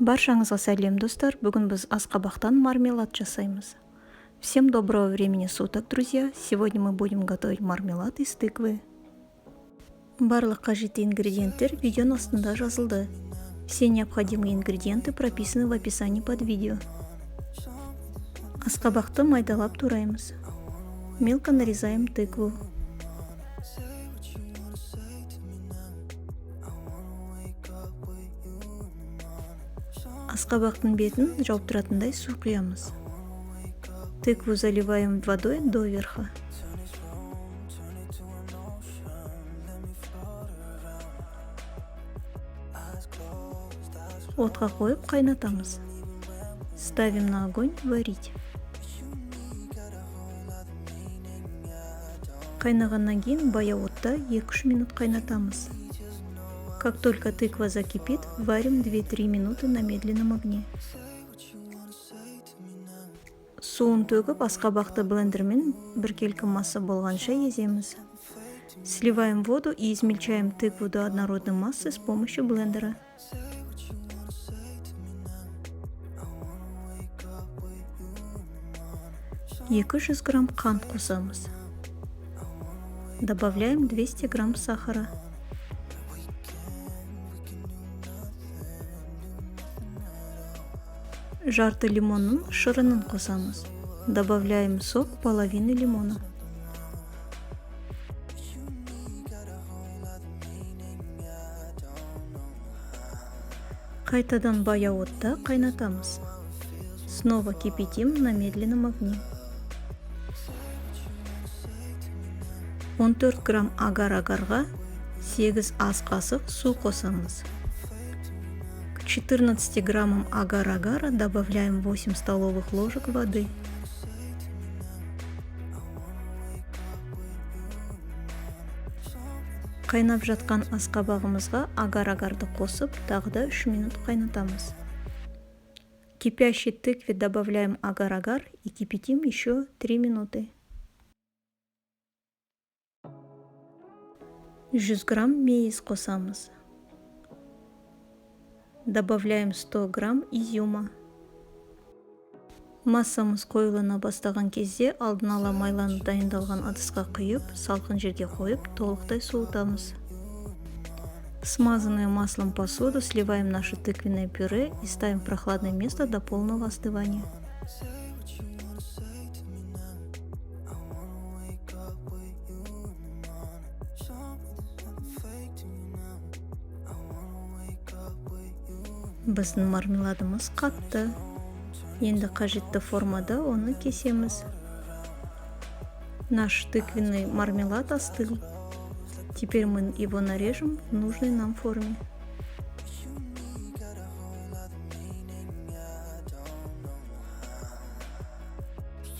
Баршаңызға сәлем, достар! Бүгін біз асқабақтан мармелад жасаймыз. Всем доброго времени суток, друзья! Сегодня мы будем готовить мармелад из тыквы. Барлық қажетті ингредиенттер видеоның астында жазылды. Все необходимые ингредиенты прописаны в описании под видео. Асқабақты майдалап тураймыз. Мелко нарезаем тыкву. Say what you wanna say to me now. I wanna wake up with you in the morning. Асқабақтың бетін жауып тұратындай су құямыз. Тыкву заливаем водой до верха. Turn this room, turn it to an ocean. Let me float around. Eyes closed, eyes Отқа қойып қайнатамыз. Ставим на огонь варить. Қайнағаннан кейін баяу отта 2-3 минут қайнатамыз. Как только тыква закипит, варим 2-3 минуты на медленном огне. Суын төгіп, асқабақты блендермен біркелкі масса болғанша еземіз. Сливаем воду и измельчаем тыкву до однородной массы с помощью блендера. Say what you wanna say to me now. I wanna wake up with you in the morning. 200 грамм қант қосамыз. Добавляем 200 грамм сахара. We can do nothing, do nothing at all. Жарты лимонның шырынын қосамыз. Добавляем сок половины лимона. You and me got a whole other meaning. Yeah, I don't know how. Қайтадан баяу отта қайнатамыз. Снова кипятим на медленном огне. 14 грамм агар-агарға 8 ас қасық су қосамыз. К 14 граммам агар-агара добавляем 8 столовых ложек воды. Қайнап жатқан асқабағымызға агар-агарды қосып, тағы да 3 минут қайнатамыз. Кипящей тыкве добавляем агар-агар и кипятим еще 3 минуты. 100 грамм мейіз қосамыз. Добавляем 100 грамм изюма. Массамыз қоюлана бастаған кезде алдын ала майланып дайындалған ыдысқа құйып, салқын жерге қойып, толықтай суытамыз. Смазанную маслом посуду сливаем наше тыквенное пюре и ставим в прохладное место до полного остывания. Say what you wanna say to me now. I wanna wake up with you in the morning. Show me there's nothing fake to you now. I wanna wake up with you in Біздің мармеладымыз қатты. Енді қажетті формада оны кесеміз. Наш тыквенный мармелад остыл. Теперь мы его нарежем в нужной нам форме. You and me got a whole other meaning. Yeah, I don't know how.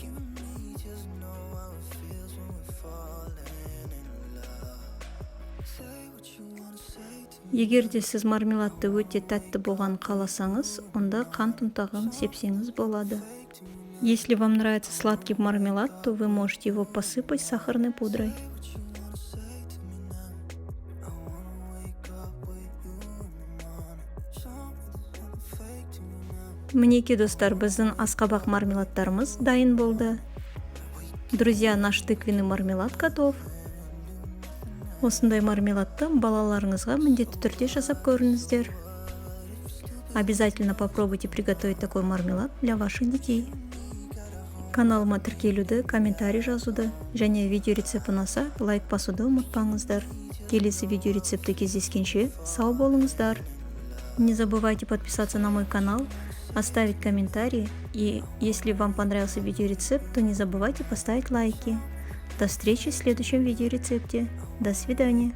You and me just know how it feels when we're falling in love. Say what you wanna say to me. Егер де сіз мармеладты өте тәтті болғанын қаласаңыз, онда қант ұнтағын сепсеңіз болады. Если вам нравится сладкий мармелад, то вы можете его посыпать сахарной пудрой. What you wanna say to me now. I wanna wake up with you in the morning. Show me there's nothing fake to you now. Мінекей, достар, біздің асқабақ мармеладтарымыз дайын болды. Друзья, наш тыквенный мармелад готов. Осындай мармеладты балаларыңызға міндетті түрде жасап көріңіздер. Обязательно попробуйте приготовить такой мармелад для ваших детей. Каналыма тіркелуді, комментарий жазуды және видео рецепт ұнаса, лайк басуды ұмытпаңыздар. Келесі видео рецептте кездескенше сау болыңыздар. Не забывайте подписаться на мой канал, оставить комментарии, и если вам понравился видеорецепт, то не забывайте поставить лайки. До встречи в следующем видеорецепте. До свидания.